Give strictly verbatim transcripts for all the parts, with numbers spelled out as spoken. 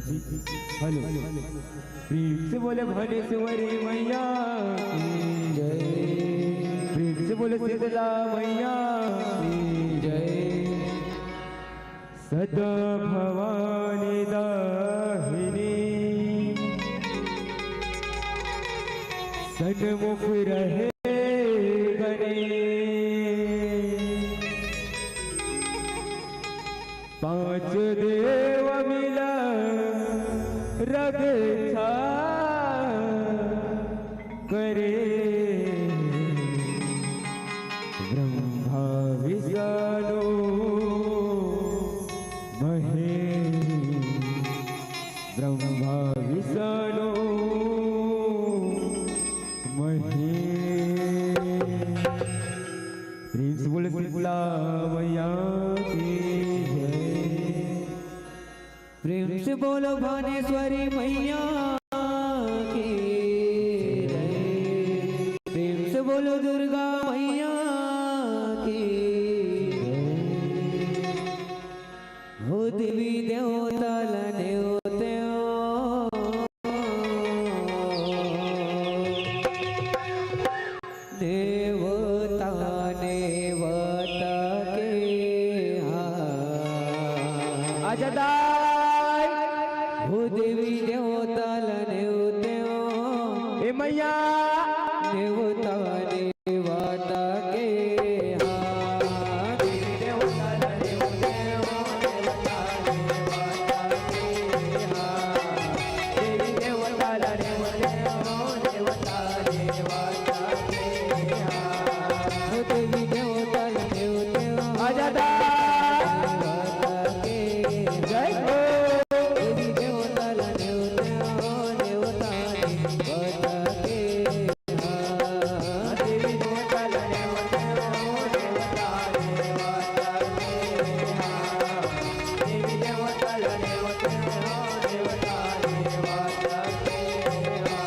Hello, प्रेम से बोले भुवनेश्वरी मैया की जय। प्रेम से बोले शीतला मैया की जय। सदा भवानी दाहिनी सन्मुख रहे गणेश। पांच देव मिला रक्षा करे। ब्रह्मा विष्णु महेश, ब्रह्मा विष्णु महेश। प्रेम से बोलो शीतला मैया की जय। प्रेम से बोलो भुवनेश्वरी मैया की जय। प्रेम से बोलो दुर्गा मैया की जय। हो देवी देवता ला नेवते हो। नेवता, नेवता के हा। आजा दाई। हो देवी देवता ला नेवते हो। ए मैया। नेवता, नेवता के हा। देवी देवता ला नेवते हो, नेवता के हा। देवी देवता ला नेवते हो, देवता देवता के हा। हो देवी देवता ला नेवते हो, आजा दाई। देवता के हा। जय हो। देवी देवता ला नेवते हो, देवता देवता के हा। देवी देवता ला नेवते हो, देवता देवता के हा। देवी देवता ला नेवते हो, देवता देवता के हा।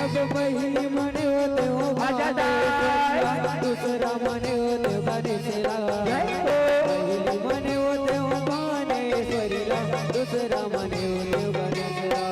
जब पहिली मने होते हो आजा दाई। दूसरा मने होते हो गणेश ला। जय हो। पहिली मने होते हो भुवनेश्वरी ला, दूसरा मने होते हो गणेश ला।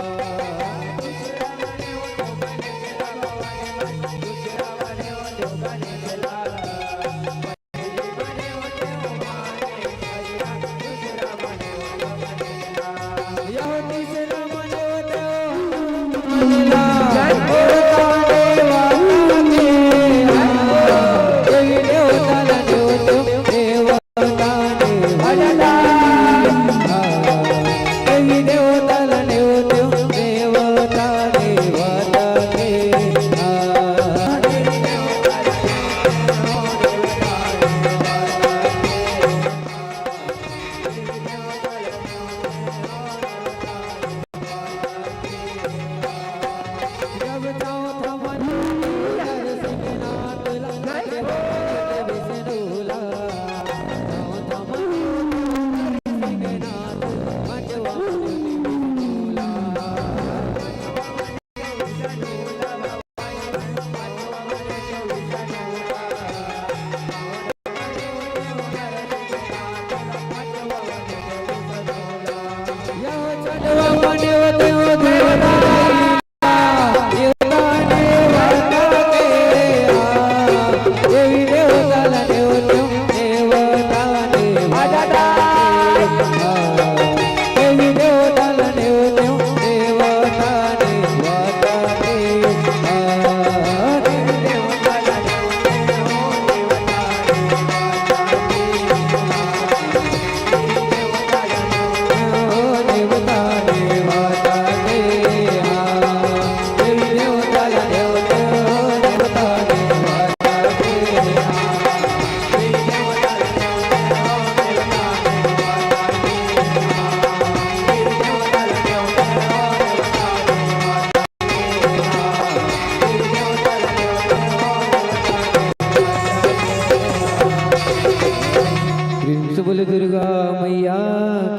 प्रेम से बोलो दुर्गा मैया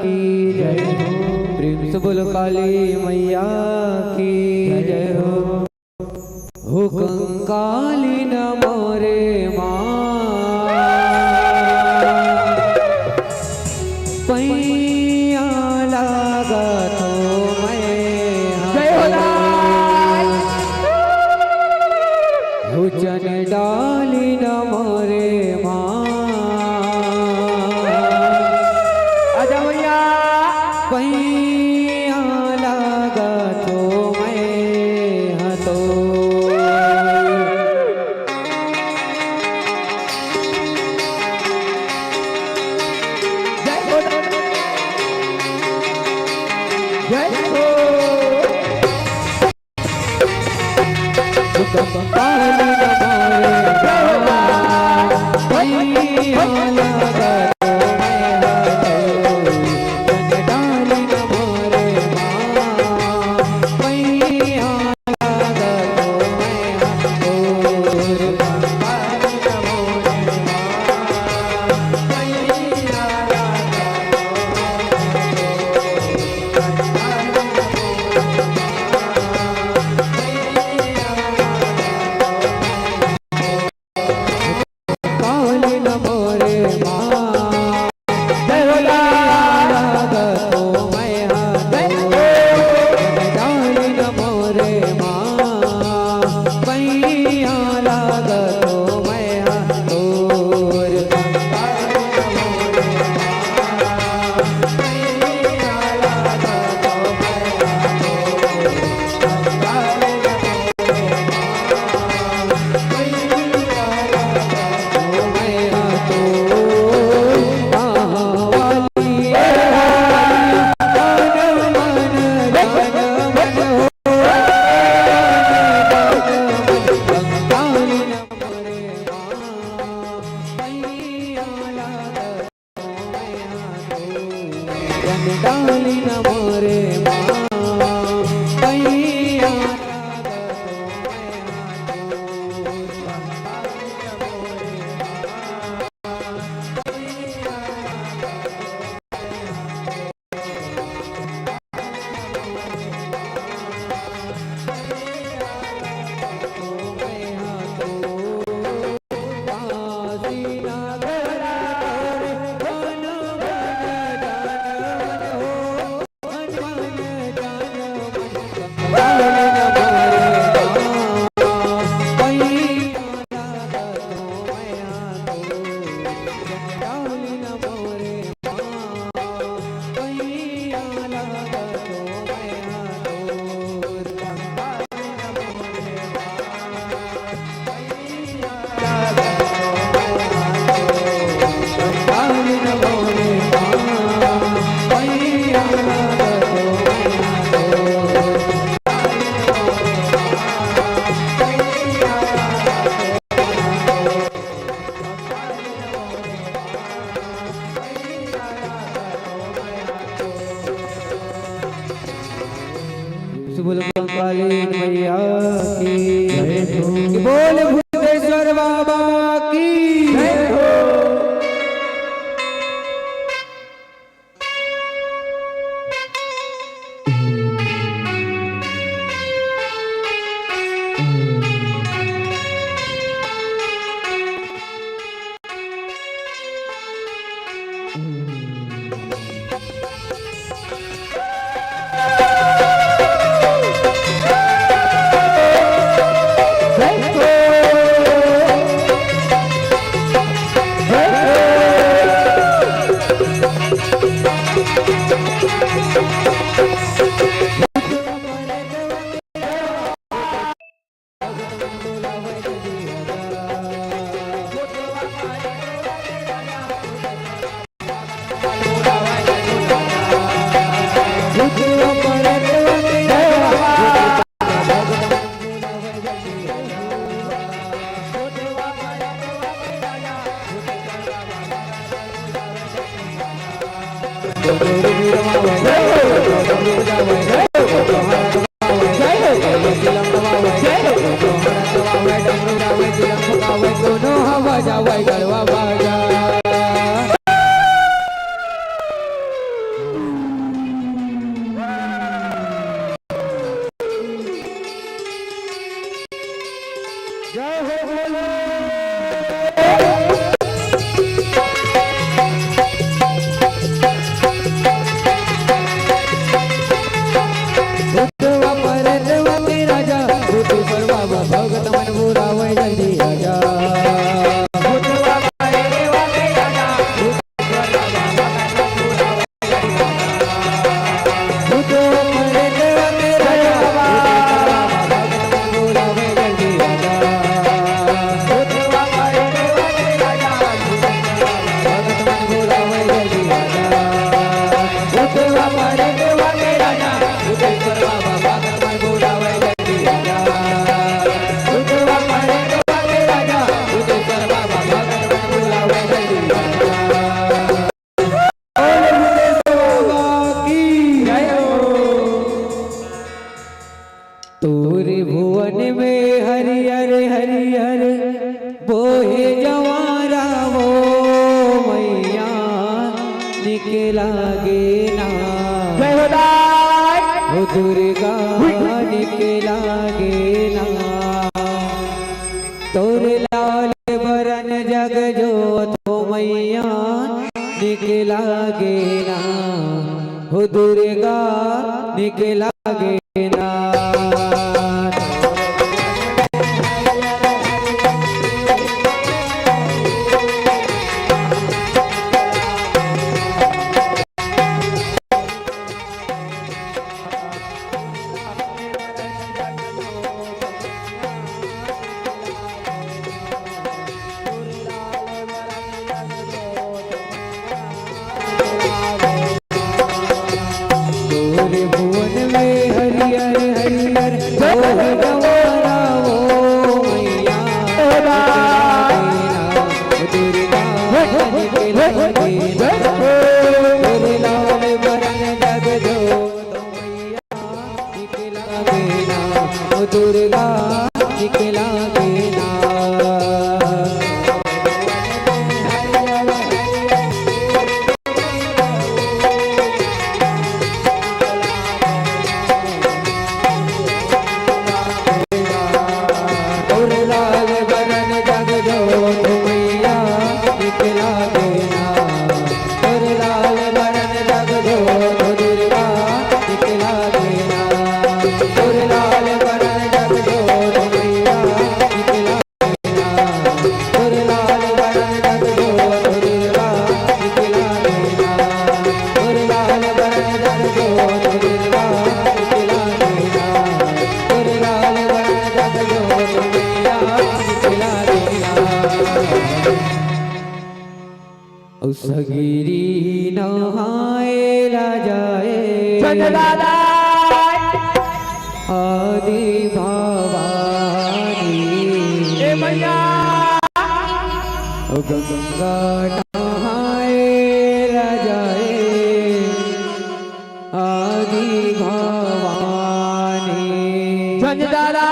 की जय हो। प्रेम से बोलो काली मैया की जय हो। हो कंकाली न मोरे माँ, पैया लागत हो। चन डाली न मोरे माँ। आजा भैया। पैया लागत हो मैं हतो। जय हो। जय हो। बोलो कंकाली मैया की। बोल भूतेश्वर बाबा की। जय हो भोले। भूतवा परतवा के राजा, भूतेश्वर बाबा भगत मन बुलावे जल्दी। दुर्गा निकला गे ना, तोर लाल बरन जग जोत हो मैया निकला गे ना, हो दुर्गा निकला गे ना। तोरे भुवन में हरियर हरियर तोर डवारा ओ मैया। दुर्गा निकला गे ना, तोर लाल बरन जग जोत मैया निकला गे ना, ओ दुर्गा निकला गे ना। तोर लाल बरन जग जोत मैया निकला गे ना, तोर लाल बरन जग जोत दुर्गा निकला गे ना, तोर लाल बरन जग जोत मैया निकला अउ सगरी नहाए राजा ए। चंद्रदादा। आदि भवानी। ए मैया। अउ गंगा नहाए राजा ए। आदि भवानी। चंद्रदादा।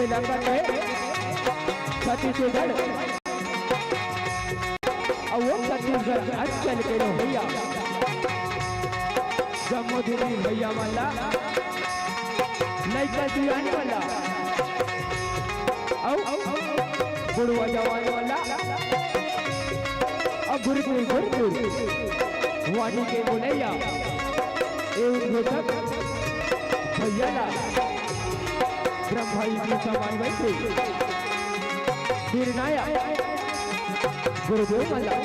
इलाका के छत्तीसगढ़ अउ वो छत्तीसगढ़ अंचल के लोहैया जम्मो दीदी भैया मन ला, लइका जुआन मन ला, अउ बुढ़वा जवान मन ला, अउ गुरपुर गुरपुर वाणी के बोलैया ए उद्घोषक भैया ला ब्रह्मा जी के समान बैठे निर्णायक गुरुदेव मन ला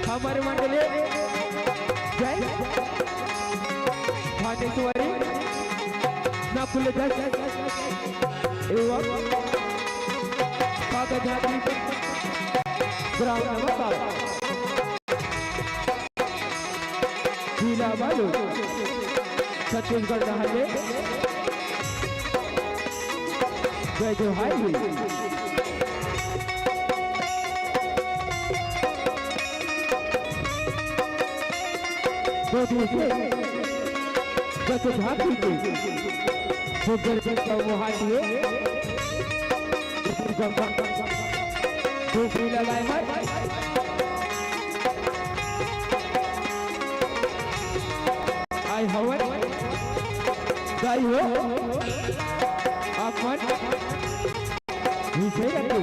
हमर मंडले जय भाटेश्वरी नकुल दस एवं कागजाती ग्राम नमस्कार। जिला बालू छत्तीसगढ़ रहले जय जोहार जी। दो दिवसीय जस झांकी के सुंदर के संगोहार दिए। दूसरी लगाए मत। आय हवन। दाई हो, आप मन विषय रखे।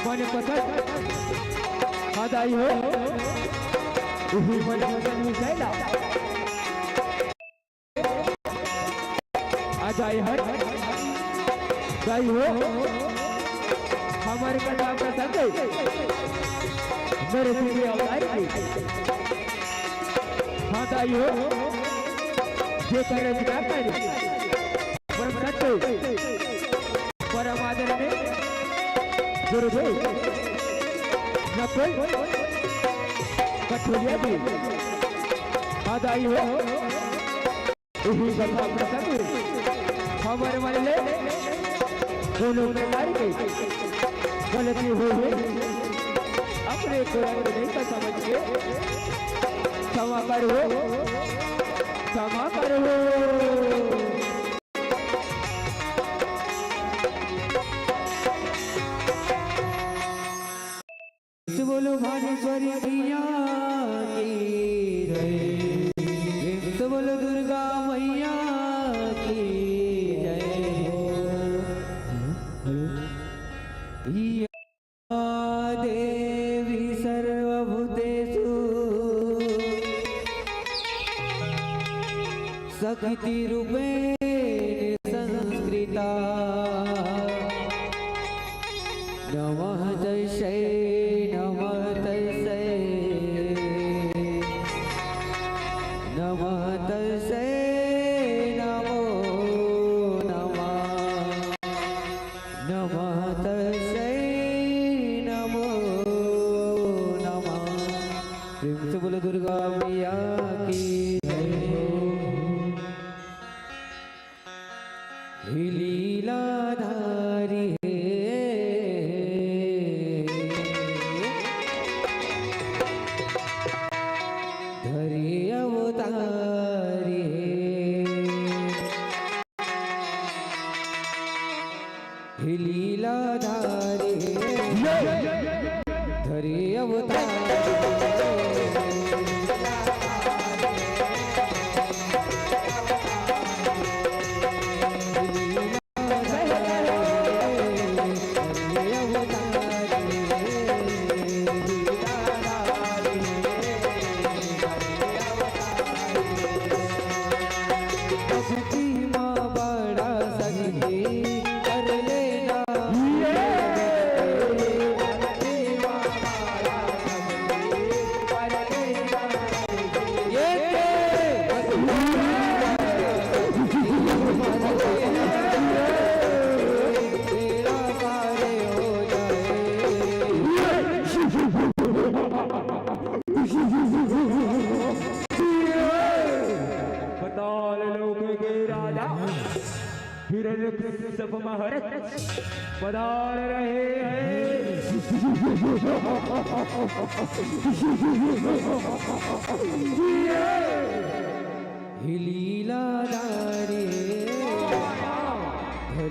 मन पसंद। हाँ दाई हो, इही मन पसंद विषय ला। आ दाई हर। दाई हो, हमर कथा प्रसंग नरसिंह अवतार की। हाँ दाई हो, जेकर रचना कर परम सत्य, परम आदरणीय गुरुदेव नकुल कठुरिया जी। हाँ दाई हो, इही कथा प्रसंग में हमर मन ले कोनो प्रकार के गलती होही, अपने को रंग नहीं का समझ के क्षमा करहू, क्षमा करहू। प्रेम से बोलो भाटेश्वरी मैया की जय, प्रेम से बोलो दुर्गा मैया की जय हो। या देवी सर्वभूतेषु शक्तिरूपेण संस्थिता। नमः तस्यै, नमः तस्यै, नमः तस्यै, नमो नमः। नमः तस्यै, नमो नमः। प्रेम से बोलो दुर्गा मैया की जय हो। हे लीलाधारी हे, धरी अवतारी हे। हे लीलाधारी हे, धरी अवतारी हे। भक्ति मा बड़ा शक्ति कर लेना। ये के तेरा सारे हो जाए। पाताल लोक के राजा हिरण्यकश्यप महाराज पधार रहे हैं। हे लीलाधारी हे,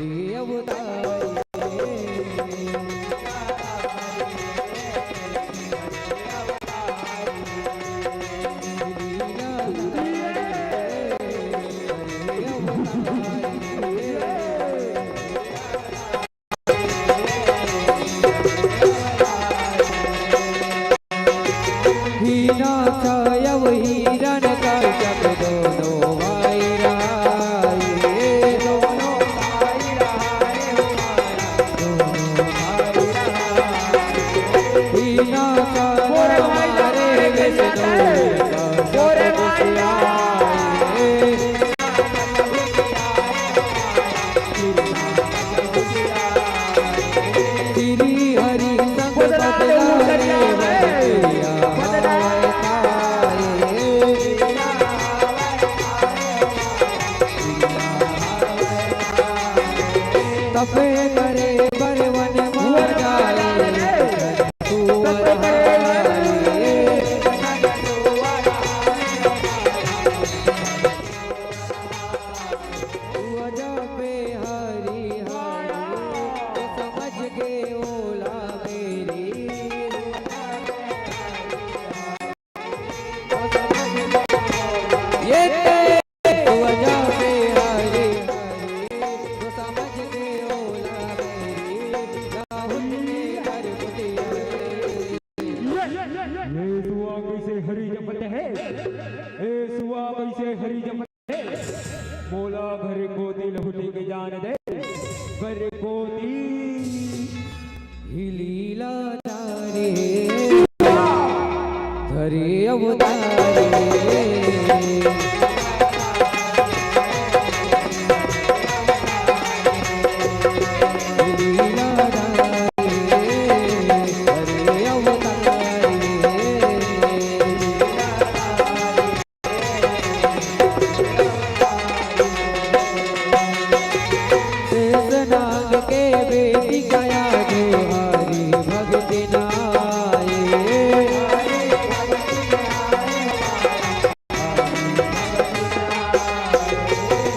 हिरण्यकश्यप दोनों भाई रहाए। हिरण्यकश्यप हमारे विष्णु श्री हरि संग बदला लेवन प्रिया। तपे करे बर वन मा जाए। ये सुआ कइसे हरि जपत हे, ये सुआ कइसे हरि जपत हे। मोला घर कोती लहुटे के जान दे, घर कोती। ही लीलाधारी धरे अवतारी।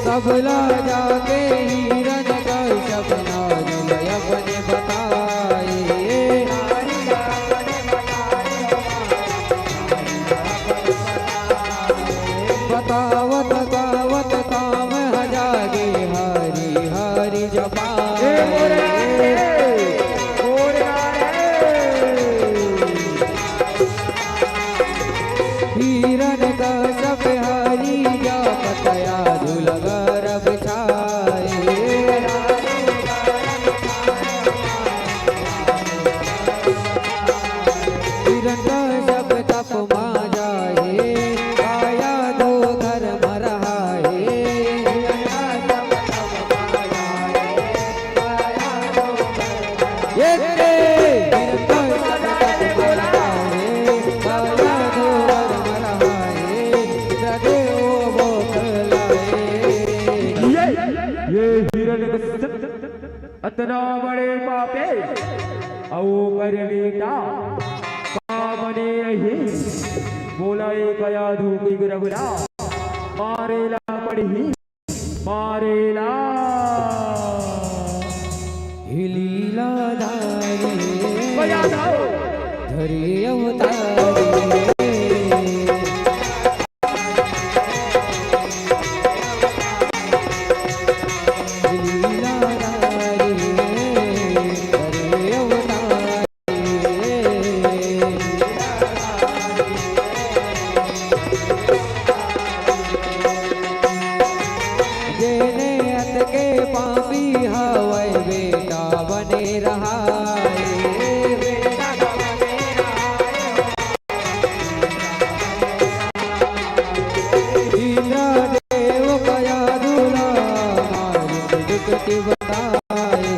सबला जाके हिरण्यकश्यप नारी अपने बताए। बतावत गावत काम ह जागे हरि हरि जपाए। हिरण्यकश्यप हरि जपत अधुलगा रब छाए। हिरण्यकश्यप तप मा जाए, आया दो घर मा रहाए। ये रे, ये, ये हिरण्यकश्यप अतना बड़े पापी, अउ ओकर बेटा का बने रही, मोला एक अधू के गुरगुरा मारे ला पड़ही। मारेला। हे लीलाधारी बजा दो। धरे अवतारी। हे लीलाधारी, धरे अवतारी। जेने अतके पापी हवय, बेटा बने रहाय। इंद्रदेव कया दूला, मारिक जुगति बताए।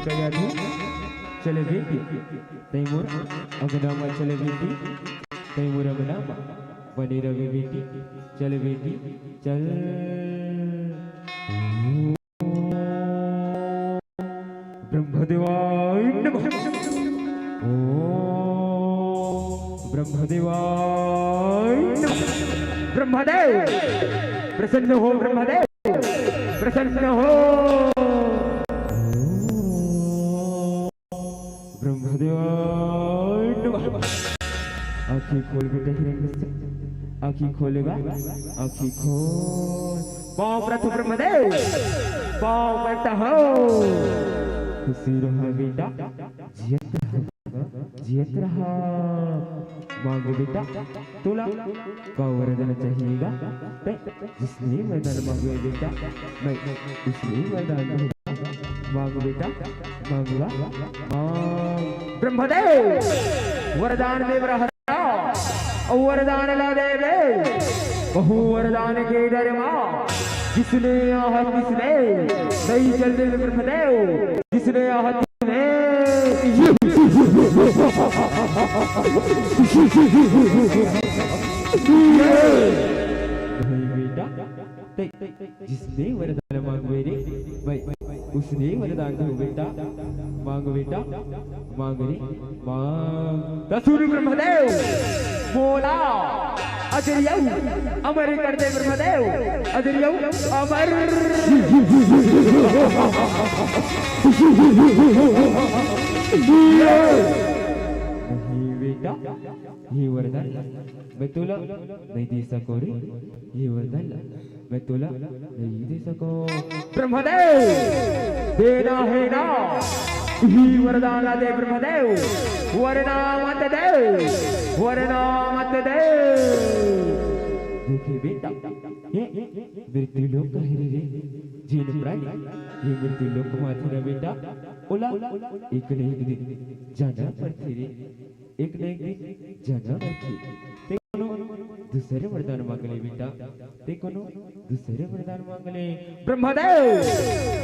कया तू चले बेटी, तई मोर अंगना मा चले बेटी, तई मोर अंगना मा बने रहे बेटी, चले बेटी, चल। ब्रह्मदेवाय नमः। ओम ब्रह्मदेवाय नमः। ब्रह्मदेव, प्रसन्न हो ब्रह्मदेव, प्रसन्न हो। ब्रह्मदेवाय नमः। आँखी खोल बेटा हिरण्यकश्यप, आँखी खोलेगा, आँखी खोल। पाँव परत हो ब्रह्मदेव, पाँव परत हो। खुशी रहा बेटा, जियत रहा, जियत रहा। मांग बेटा, तोला का वरदान चाहिएगा? तैं जिसने वरदान मांगे बेटा, मैं उसने वरदान दूंगा। मांग बेटा, मांगेगा, मांग। ब्रह्मदेव, वरदान दे रहा था, अउ वरदान ला दे दे। बहु वरदान के डर मा, जिसने आह तिसने, नहीं चल दे ब्रह्मदेव, जिसने आह तिसने। नहीं बेटा, तैं जिसने वरदान मांगवे रे, मैं उसने वरदान दूं बेटा। मांग बेटा, मांग रे, मांग। त सुन ब्रह्मदेव, मोला अजर अउ अमर कर दे ब्रह्मदेव, अजर अउ अमर। नहीं बेटा, ये वरदान मैं तोला नहीं दे सको रे, ये वरदान मैं तोला नहीं दे सको। ब्रह्मदेव, देना है ना, ही वरदान ला दे ब्रह्मदेव, वरना मत दे, वरना मत दे। देखे बेटा, ये मृत्यु लोक कहे रे, जेन प्राणी ये मृत्यु लोक मा आथे ना बेटा, ओला एक न एक दिन जाना पड़थे रे। एक न एक दिन जाना पड़थे। तैं कोनो दूसर वरदान मांग ले बेटा, तैं कोनो दूसर वरदान मांग ले। ब्रह्मदेव,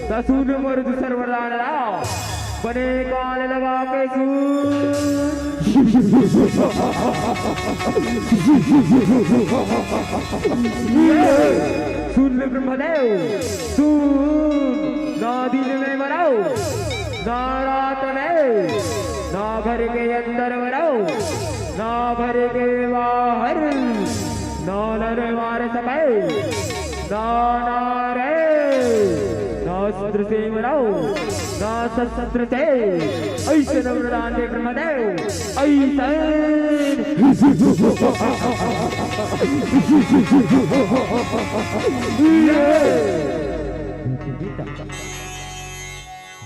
त सुन मोर दूसर वरदान ला। बने कान लगा के सुन। सुन ले ब्रह्मदेव, सुन। ना दिन में मरव, ना रात में, ना घर के अंदर मरव, ना घर के बाहर, ना नर मार सके, ना नारे, ना अस्त्र से मरव, ना शस्त्र से। अइसन वरदान दे ब्रह्मदेव, अइसन।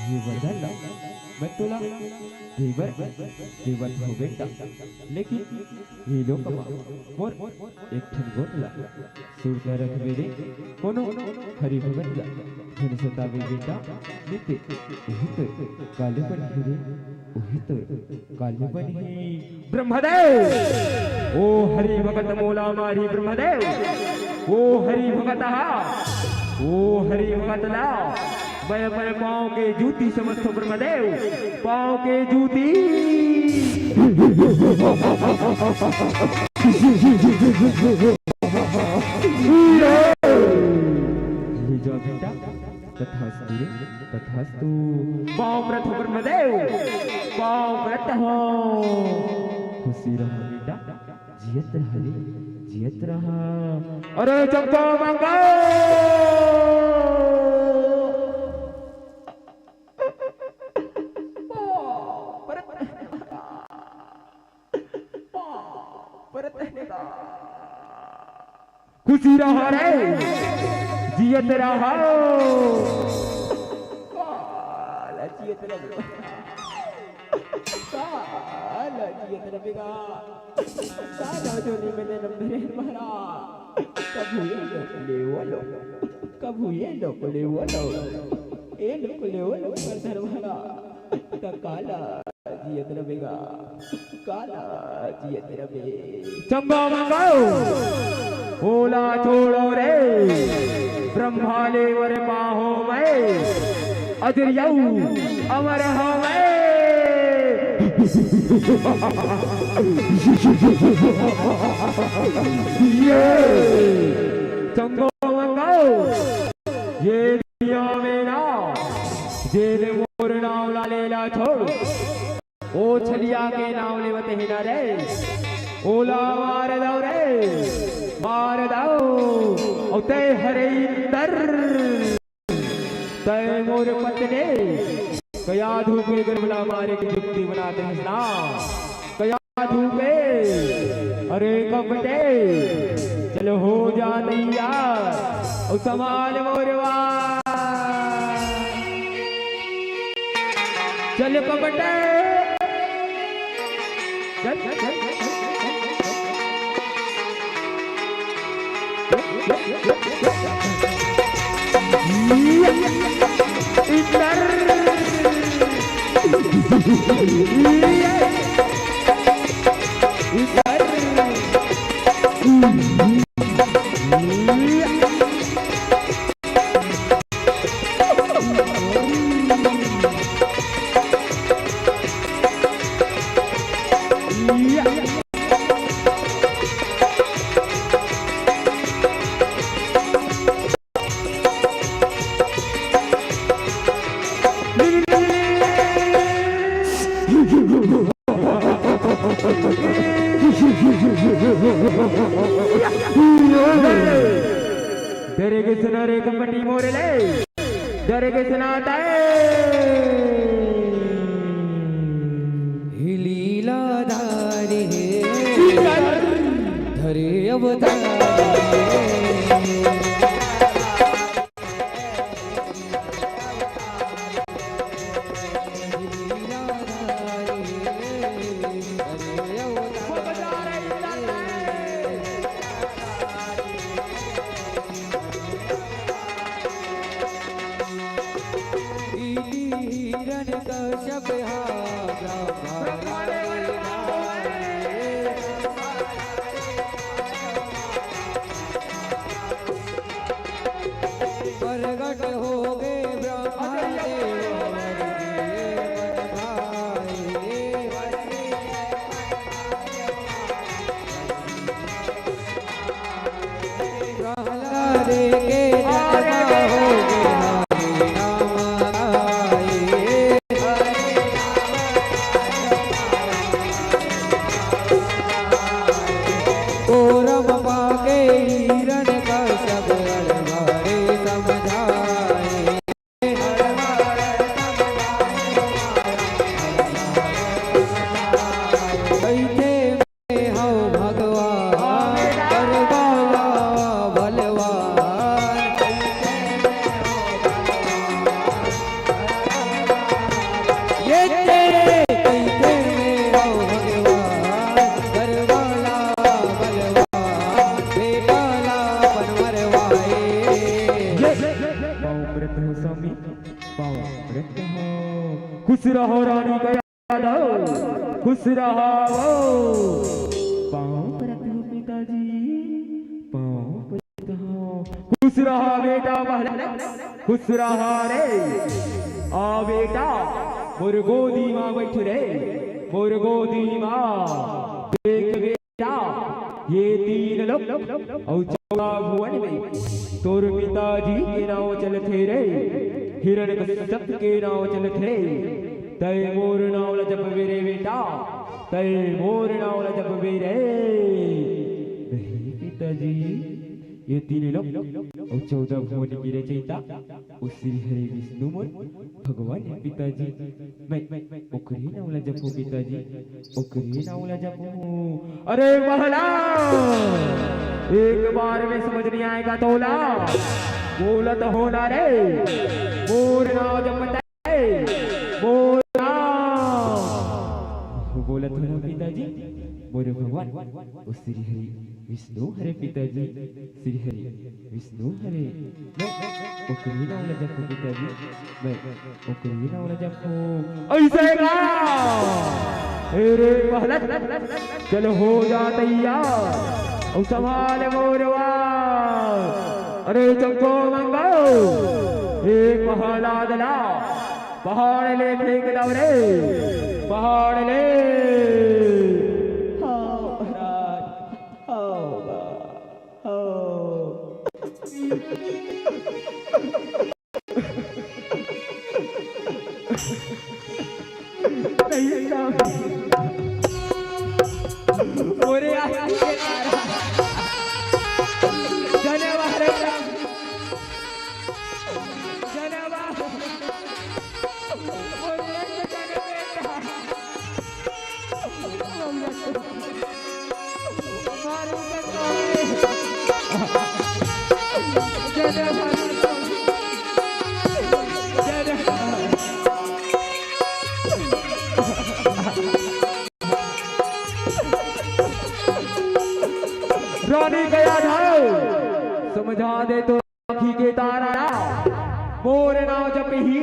ये वरदान ला मैं तोला देबर देवत हो बेटा, लेकिन ये लोक मा मोर एक ठन गोठ ला सुरता रखबे रे, कोनो हरि भगत ला झन सताबे बेटा, निते उही तो काले बनही रे, उही तो काले बनही। ब्रह्मदेव, ओ हरि भगत मोला मारी ब्रह्मदेव, ओ हरि भगत हा, ओ हरि भगत ला मैं अपन पाँव के जूती समझथों ब्रह्मदेव, पाँव के जूती। ये जा बेटा, तथास्तु रे, तथास्तु। पाँव परत हों ब्रह्मदेव, पाँव परत हों। खुशी रहा बेटा, जियत रहा रे, जियत रहा। अरे चंपा मांगा। खुशी रहा रे, जियत रहा। काला जियत रहा। काला जियत रहा बेगा। काला जोनी में नंबर मारा। कभू ये लोक ले वो लोक, कभू ये लोक ले वो लोक, ए लोक ले वो लोक कर धरवाना। त काला जियत रबेगा, काला जियत रबे। चंगा मंगाओ, ओला छोड़ो रे, ब्रह्मा ले वर पाहो मैं। अजर अउ अमर हवय। ये चंगो मंगो, ये दुनिया में ना, जेने मोर नाव ला लेला छोड़, ओ छलिया के नाव लेवत हे ना रे, ओला मार दव रे, मार दव। अउ तैं हरे इंदर, तैं मोर पत्नी, कया धूपे गरबला मारे के जुक्ति बनात हस ना, कया धूपे, अरे कपटे, चल हो जा तैयार, अउ समान मोरवा। चल कबड्डी। चल, चल, चल, चल, चल, चल। इधर। इधर। डरे के सुना रे कपटी मोरे ले, डरे के सुना ताए। लीलाधारी हे, धरे अवतारी हे। हिरण कश्यप हा ब्रह्मा प्रगट होगे ब्रह्मा देव। प्रहलाद के जन्म होगे हरे नाम गाए। कोरम पाके हिरण कश्यप अड़बड़े समझाए। कहिथे मैं हव भगवान, करबला बलवान। ये तेरे कहिथे मैं हव भगवान, करबला बलवान, बेटा ला बन मरवाए। पाँव परत हव स्वामी, पाँव परत हव। खुश रहो रानी का यादव, खुश रहो। पाँव परत हव पिताजी, पाँव परत हव। खुश रहा बेटा महला, खुश रहा रे। आ बेटा, मोर गोदी मा बैठ रे, मोर गोदी मा। देख बे- बेटा, ये तीन लोक अउ चौदह भुवन में तोर पिताजी के नाव चलथे रे, हिरण कश्यप के नाव चलथे। तय मोर नाव ला जपबे रे बेटा, तय मोर नाव ला जपबे रे। नहीं पिताजी, ये तीन लोक अउ चौदह भुवन के रचयिता ओ श्री हरि विष्णु मोर भगवान हे पिताजी, मैं ओकरे नाव ला जपहूँ पिताजी, ओकरे नाव ला जपहूँ। अरे महला, एक बार में समझ नहीं आएगा तोला, बोलत हो ना रे, मोर नाव जपत हे, मोर नाव। बोलत हो ना पिताजी, मोर भगवान, ओ श्री हरि विष्णु हरे पिताजी, श्री हरि विष्णु हरे। मैं ओकरे नाव ला जपहूँ पिताजी, मैं ओकरे नाव ला जपहूँ। अइसे का? अरे महला, चल हो जा तैयार, अउ संभाल मोरवा। अरे चंगो मंगो, हे प्रहलाद ला पहाड़ ले फेंक दव रे, पहाड़ ले। हाँ महाराज, हाँ बा, हाँ। नहीं, नहीं। मोरे आँखी के तारा। धन्यवाद रे राम। धन्यवाद। मोरे आँखी के तारा। रानी गया धाव, समझा दे तो आँखी के तारा ला, मोर नाव जपही,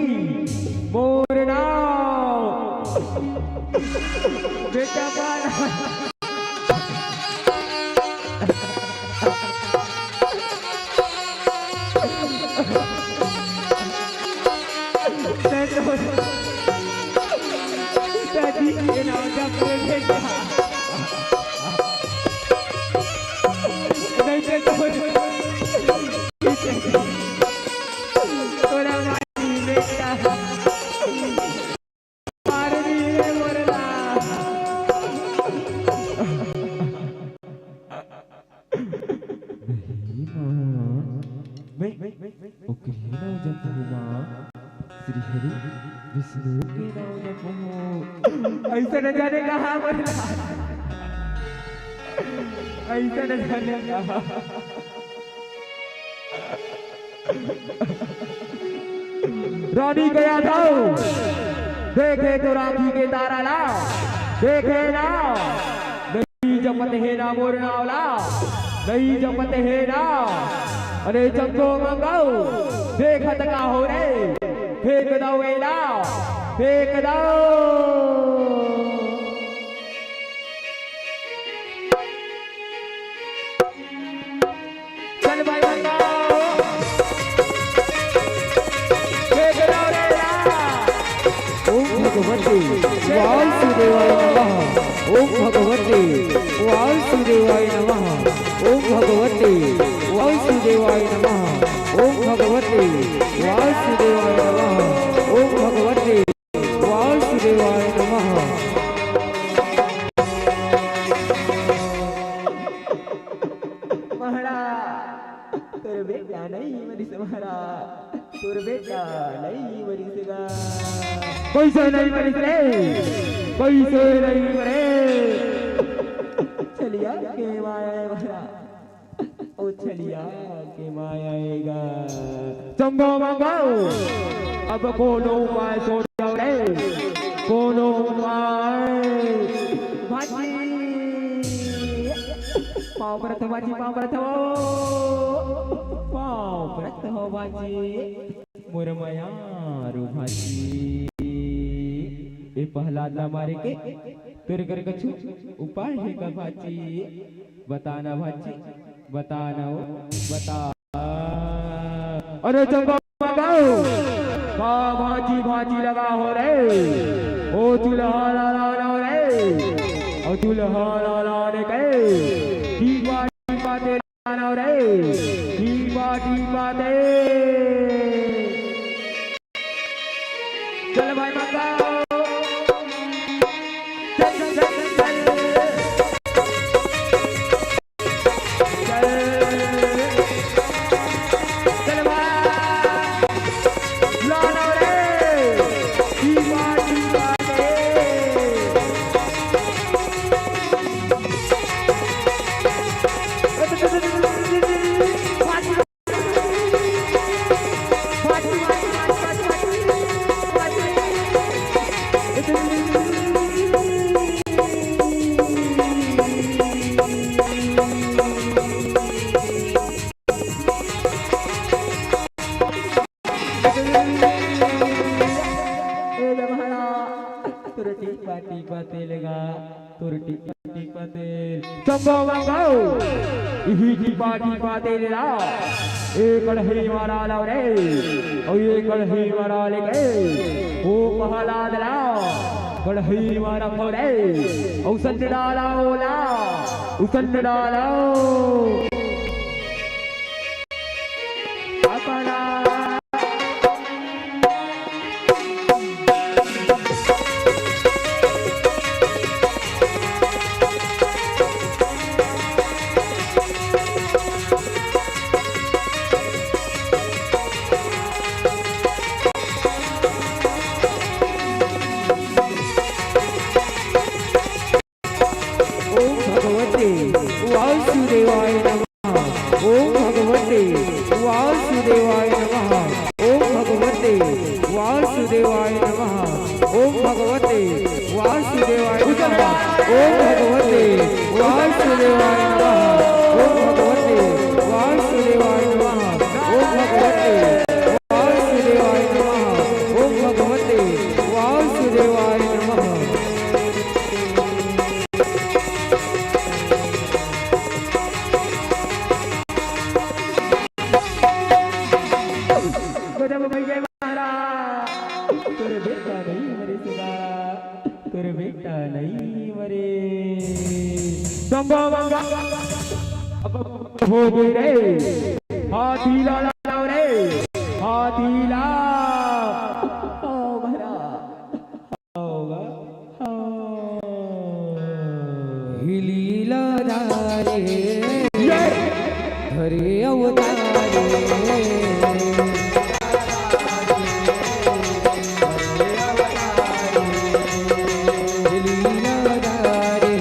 मोर नाव। बेटा पाना। दादी के नाव जप के बेटा। नहीं तो तोरा मारी बेटा। मार दी रे मोरला। नहीं माँ, मैं ओकरे नाव जपहूँ माँ, श्री हरि विष्णु के नाव जपहूँ। ऐसा न जाने कहाँ मोरला, ऐसा न जाने कहाँ। रानी गया धाव, देखे तो आँखी के तारा ला, देखे ना, नहीं जपत हे ना मोर नाव ला, नहीं जपत हे ना। अरे चंदो मंगऊ, देखत का हो रे, फेंक दव एला, फेंक दव। चल भाई मंगऊ। फेंक दव रे ला। ओम भगवते वासुदेवाय नमः। ओम भगवते वासुदेवाय नमः। ओम भगवते वासुदेवाय नमः। ओम भगवते वासुदेवाय नमः। ओम भगवते वासुदेवाय नमः। महाराज, तोर बेटा नहीं मरिस महाराज, तोर बेटा नहीं मरिस गा। कइसे नहीं मरिस रे? कइसे नहीं मरे? छलिया के माया महाराज। ओ छलिया के माया ए गा। चंगो मंगो, अब कोनो उपाय सोचो रे, कोनो उपाय। भांजी, पाँव परत हो भांजी, पाँव परत हो, पाँव परत हो भांजी। मोर मयारू भांजी, ए प्रहलाद ला मारे के तोर कर कछु उपाय हे का भांजी? बता ना भांजी, बता ना ओ, बता। अरे चंपा मंगो, का भांजी भांजी लगा हो रे? ओ चूल्हा ला ला ला रे, ओ चूल्हा ला ला ने के, दीपा दीपा ते ला ला रे, दीपा दीपा ते। चल भाई मंगो, चल, चल, चल, चल। ए जमाना, तोरे ठीक बात, ठीक बात, तेलेगा। तोर टीपा टीपा तेल। चंगो मंगो, इही टीपा टीपा तेल ला, ए कड़ही म डालव रे, अउ ए कड़ही म डाल के, ओ पहलाद ला, कड़ही म रखव रे, अउ उसन डालव ओला, उसन डालव। अपना ओम भगवते वासुदेवाय नमः। ओम भगवते वासुदेवाय नमः। ओम भगवते वासुदेवाय नमः। ओम भगवते वासुदेवाय नमः। ओम भगवते वासुदेवाय नमः। ओम भगवते वासुदेवाय नमः। ओम भगवते वासुदेवाय नमः। ओम भगवते वासुदेवाय नमः। गजब भैया महाराज, तोर बेटा नहीं मरे सुगा, तोर बेटा नहीं मरे। संभव मंगा, अब हो गई रे, हाथी ला लाव रे, हाथी ला। ओ महाराज, होगा। हाँ। हिलीला धारे, ये। धरे अवतारे। हिलीला धारे,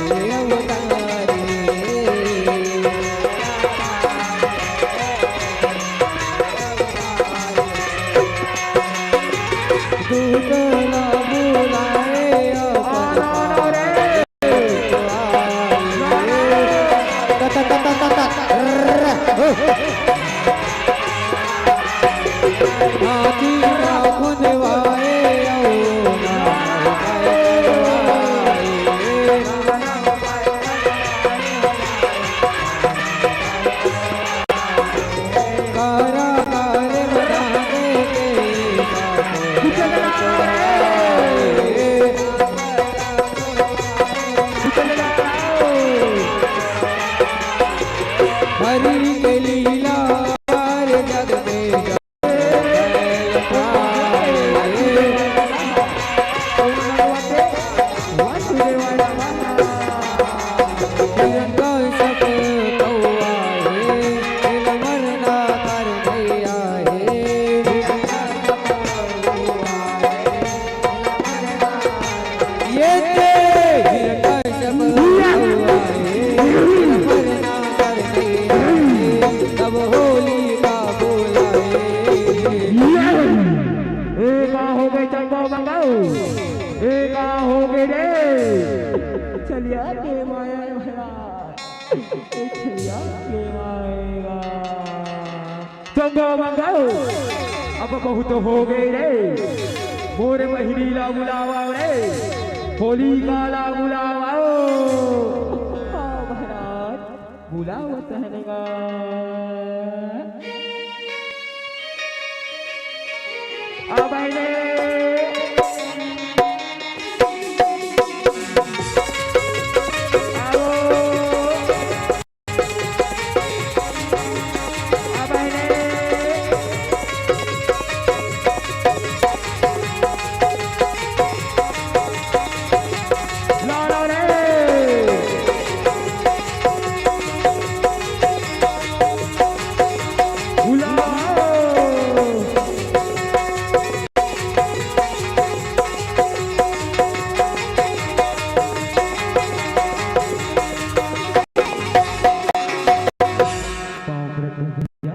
धरे अवतारे। दूत ला बुलाए अपन आए। हाथी ना खुंदवाए अउ ना हरि के लीला जग में ए का हो गए चंपा मंगल? ए का हो गए रे? चलिया के माया भरा। ए चलिया के माया। चंपा मंगल, अब बहुत हो गए रे। मोर बहिनी ला बुलावा रे। होलिका ला बुलावा। हाँ महाराज। बुलावत हन गा। आ बहिनी। आओ। आ बहिनी। लाड़ा रे। बुलाओ। पाँव परत भैया,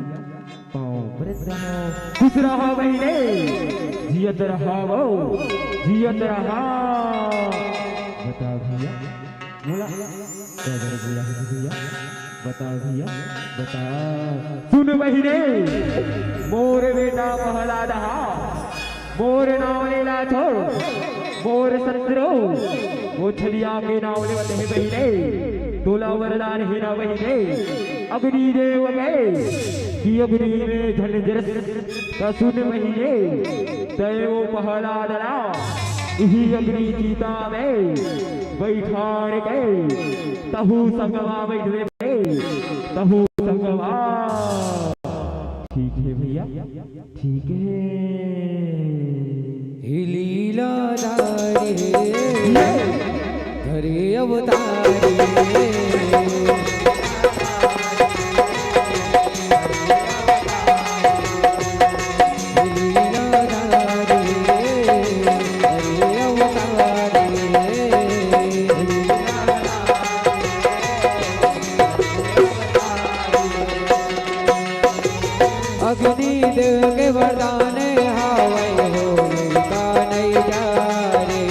पाँव परत रहो। खुश रहा बहिनी, जियत रहा वो, जियत रहा। बता भैया, बोला। तो बड़े भैया, भैया, बता भैया, बता। सुन बहिनी, मोर बेटा प्रहलाद हा, मोर नाव लेला छोड़। मोर शत्रु, वो छलिया के नाव लेवत हे बहिनी, तोला वरदान हे ना बहिनी, अग्नि देव के, कि अग्नि में झंझर त सुन बहिनी, तय वो प्रहलाद ला, इही अग्नि चिता में बैठार के, तहु संगवा बैठबे, तहु संगवा। ठीक हे भैया, ठीक हे। हे लीलाधारी, धरे अवतारी। हे लीलाधारी, धरे अवतारी। अग्नि देव के वरदान हावय, होलिका नइ जरे।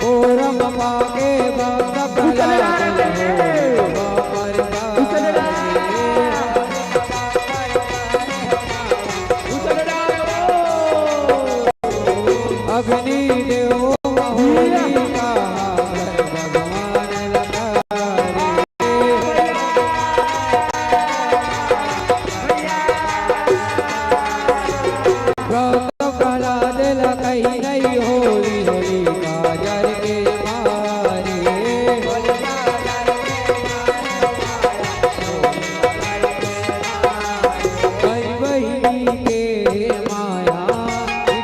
ओरम पाके भक्त प्रहलाद हो, पर अग्नि देव होलिका भगवान लगा रे। भक्त प्रहलाद लकई गई होली, होलिका जर के मारे। कई बहिनी के माया,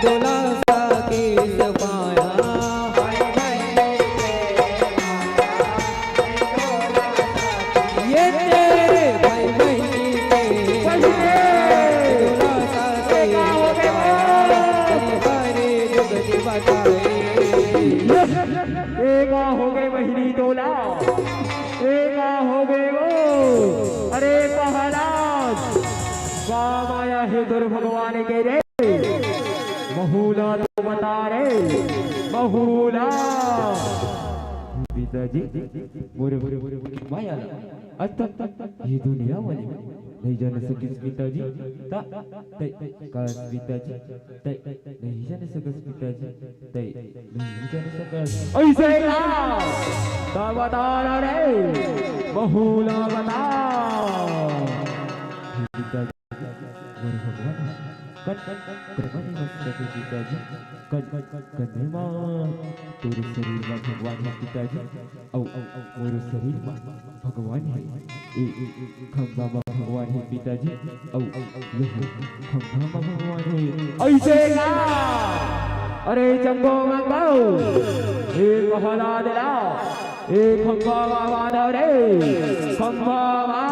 डोला सा के सफाया। ये तेरे भाई बहिनी के डोला सा के सफाया। हरे जुग जी बताए। एका हो गए बहिनी डोला, एका हो गए वो। अरे प्रहलाद, काम आया हे दुर्भगवान के रे, महूला तो बता रे, महूला। पिताजी, मोरे, मोरे, मोरे, मोरे माया, आज तक ये दुनिया वाले नहीं जान सकिस पिताजी, ता, तै, काश पिताजी, तै, नहीं जान सकस पिताजी, तै, नहीं जान सकस। ऐसे का? ता बता ना रे, महूला बता। हे पिताजी, मोर भगवान, कन, कन, कन, कन, पिताजी, कन, कन, कन, कन, तोर शरीर मा भगवान हे पिताजी, अउ, अउ, अउ, मोर शरीर मा भगवान हे। ए, ए, ए, खंभा मा भगवान हे पिताजी, अउ, अउ, यह खंभा मा भगवान हे। ऐसे का? अरे जंगो मंगो, ए प्रहलाद ला, ए खंभा मा बांध रे, खंभा मा।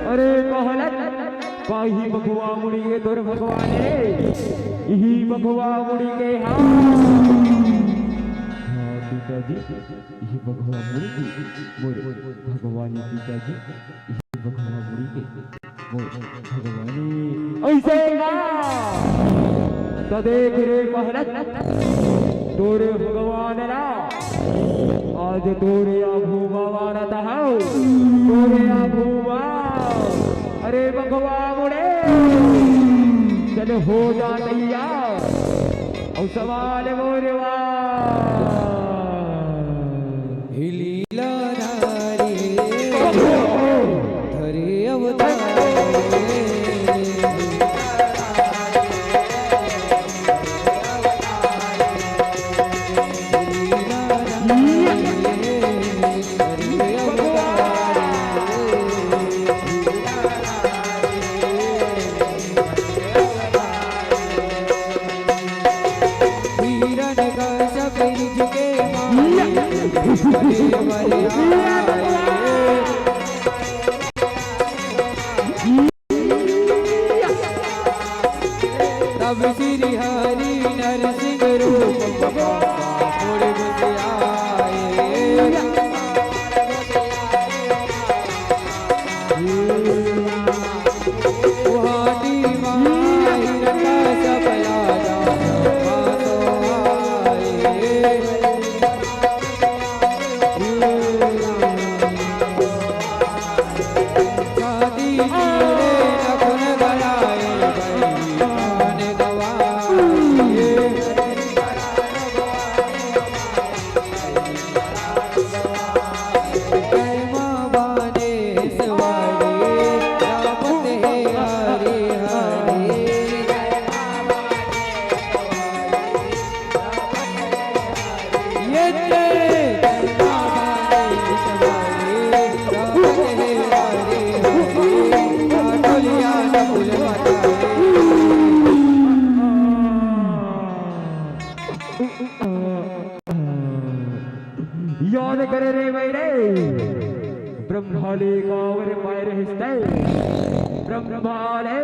अरे कहलत, काही बघवा मुड़ी के तोर भगवान हे, इही बघवा मुड़ी के हाँ। हाँ पिताजी, इही बघवा मुड़ी के मोर भगवान हे पिताजी। भगवान के, ओ भगवान, अइसे का? त देख रे पहलत, तोरे भगवान ला, आज तोरे आघू मा मारत हव, तोरे आघू मा। अरे बघवा मुड़े, चल हो जा तैयार, अउ सवाल मोरे वा। हे लीलाधारी, धरे अवतार। हिरण्यकश्यप रिझ के मारे, बड़े बड़े आए। तब श्री हरि नरसिंह रूप, मुड़ मुस्कुराए। याद करे रे मेरे, ब्रह्मा ले कावर पाए रहस्ते, ब्रह्मा ले।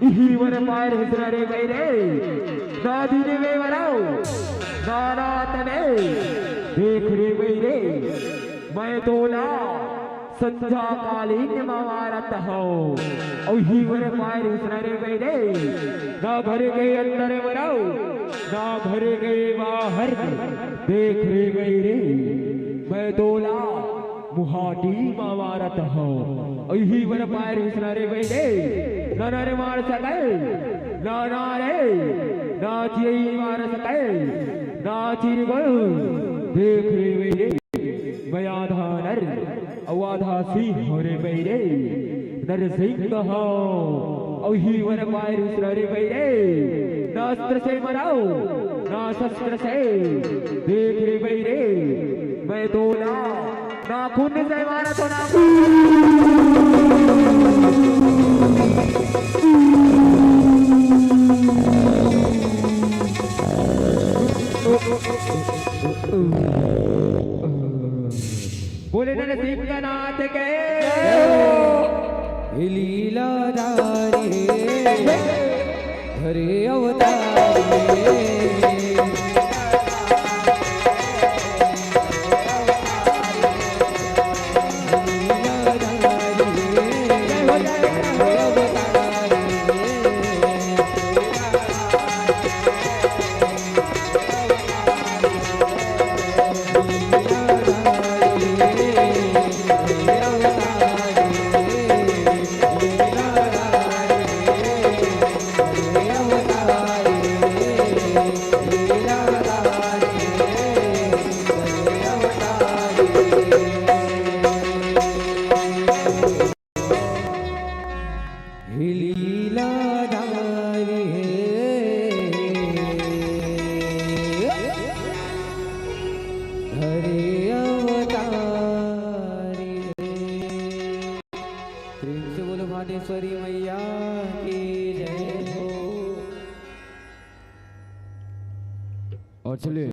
इही वर पाए रहस्ते रे मेरे, ना दिन में वराओ, ना रात में, देख रे मेरे, मैं तोला संझा कालीन मा मारत हव। अउ इही वर पाए रहस्ते रे मेरे, ना घर के अंदर वराओ, ना घर के बाहर। देख रे मेरे, मैं तोला मुहाटी मा मारत हव। अउ इही वर पाए रहस्ते रे मेरे, ना नर मार सके, ना नारी, ना चिरई मार सके, ना चिरगुन। देख रे मेरे, मैं आधा नर अउ आधा सिंह हवं रे बइरे, नरसिंह हवं। अउ इही वर पाए रहस्ते रे बइरे, ना अस्त्र से मराओ, ना शस्त्र से। देख रे बइरे, मैं तोला ना खून से मारत हवं, ना खून। बोले नरसिंहनाथ के। हे लीलाधारी, धरे अवतारी। हे लीलाधारी हे, धरे अवतारी हे। प्रेम से बोलो भानेश्वरी मैया की जय हो। और चलिए।